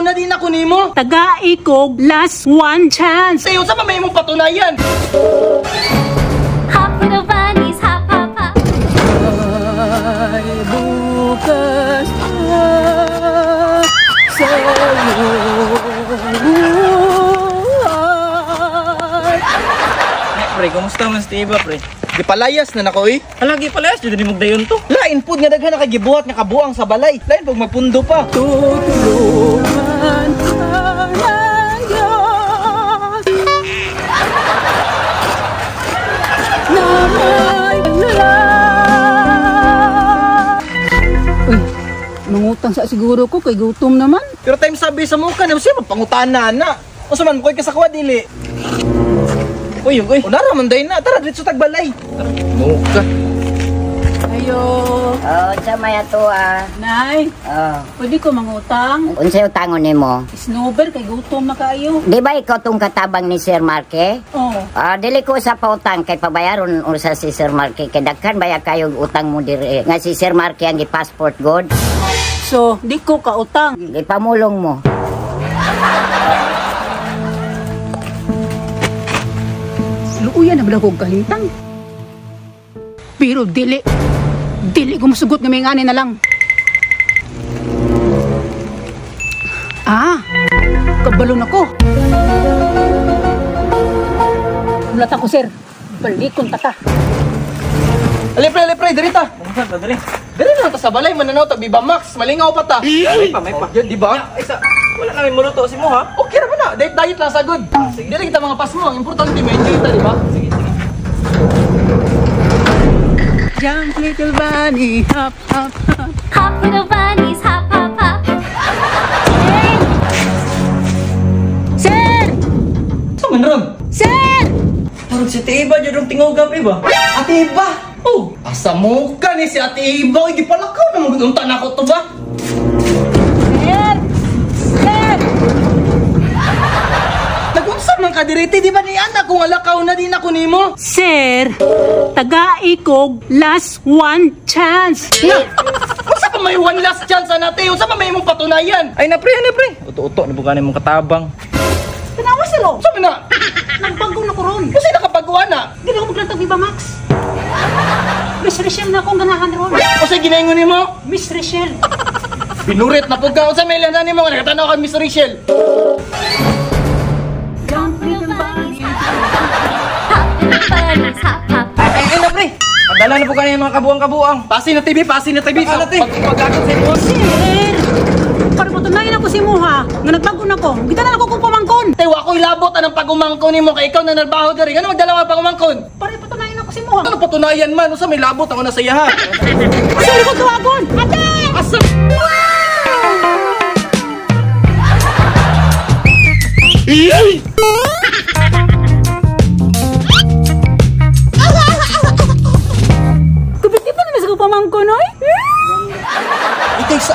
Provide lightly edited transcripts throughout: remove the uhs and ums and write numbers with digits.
na din ako nimo. Tagai kog last one chance. Sayo sa pa may imong patunayan. Hop little bunnies, hop, hop, hop. Ay, bukas na sa buhay. Pre, kumusta man si Iba, pre? Gipalayas na nako eh. Hala, gipalayas jud ni magdayon to. Lain pud nga daghan na kay gibuhat nga kabuang sa balay. Lain pud magpundo pa. Tutulungan ka ng Diyos na may dala. Uy, mangutang sa siguro ko kay gutom naman. Pero time sabi sa muka na siya magpangutana na. Unsa man koy ka sa kuwa dili. Uy, uy. Unara man day na. Tara diretso tag balay. Muka. Ayo, Oh, unsa may ato ah. Nay, Oh. pwede ko mangutang. Unsay utangon nimo? Snowber kay gutom na kaayo. Di ba ikaw tong katabang ni Sir Marke? Oh, Ah, dili ko sa pautang kay pabayaron usa si Sir Marke kay daghan baya kayo utang mo diri. Nga si Sir Marke ang gi-passport god. So di ko kautang. Gipamulong mo. Luuyan na bala kog kahintang. Pero dili ko musugot nga may ngani na lang. Ah, kabalo na ko. Mulata ko, sir. Balikon ta ka. Ali pre, ali pre, diri ta. Kumusta ta diri? Diri na ta sa balay mananaw ta Viva Max, malingaw pa ta. May pa, may pa. Yan, di ba? Ay, sa wala namin muluto si mo ha. Okay ra ba na? Diet diet lang sagod. Dili kita mga pasmo, ang importante ma-enjoy ta, di ba? Sige, sige. Jump little bunny, hop, hop, hop. Hop little bunnies, hop, hop, hop. Sir! Sa man ron? Sir! Parang si Tiba jud ang tingog pre ba? Ate Iba! Oh, asa mo ka ni si Ate Iba? Uy, gipalakaw na mo unta na ako to ba? Sir! Sir! Nag-unsa man ka direte, di ba ni anak kung alakaw na din ako nimo? Sir, tagai kog last one chance. Na! Unsa pa may one last chance ana te? Unsa pa may imong patunayan? Ay na pre, na pre. Uto-uto na bukan imong katabang. Tanawa sila. Unsa man na? Nagbago na ko ron. Unsa nakabaguan na? Di na ako maglantag Viva Max. Miss Rachel na akong ganahan ron. Unsa ginaingon nimo? Miss Rachel. Binurit na pud ka. Unsa may ilhan nimo nga nakatanaw kay Miss Rachel? Jump little bunny. Hop little bunnies, hop, hop. Ay, ay na pre. Padala na po kayo mga kabuang-kabuang. Pasin na TV, pasin na TV. Pasin na TV. Pag-agad sa imo. Sir! Para patunayan ako si Muha, nga nagbago na ko. Kita na ako kung pamangkon. Te, wa ko'y labot anang pagumangkon nimo kay ikaw na narbaho diri. Ngano magdala ka pagumangkon? Para patunayan ako si Muha. Ano patunayan man? Unsa may labot ako na sa iya ha? Sir, ko tawagon! Ate! Asa? Kubiti pa naman sa pamangkon, oy? Ikay sa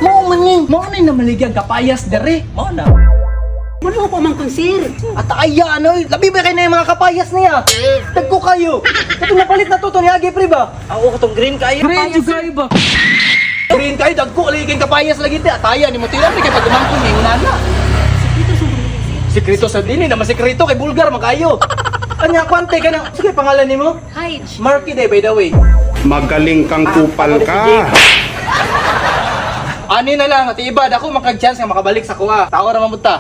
Mao man ni, mao ni namaligyan kapayas dere. Mao na. Wala ko pamangkon, sir. At aya ano, labi ba kay na yung mga kapayas niya? Tagko kayo. Katong napalit na to niagi pre ba? Ako katong green kayo. Green jud kayo ba? Green kayo dagko lagi kay kapayas lagi te. Ataya nimo tira pre kay pagumangkon ni na. Sikreto sa dili na masikreto kay bulgar makayo. Anya kwante ka na. Sige pangalan nimo? Hi. Marky day by the way. Magaling kang kupal ka. Ani na lang at iba dako makag-chance nga makabalik sa kuha. Tao ra man ta.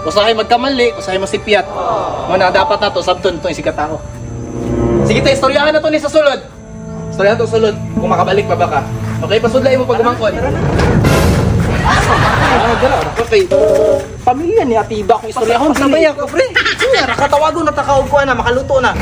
Usahay magkamali, usahay masipyat. Mo na dapat nato sabton tong isig ka tao. Sige ta istoryahan na to ni sa sulod. Istoryahan to sa sulod kung makabalik pa ba ka. Okay, pasudlay mo pag umangkon. Okay. Pamilya ni Ate Iba kung istoryahon sabay ako, pre. Sige, rakatawagon na takaog ko na makaluto na.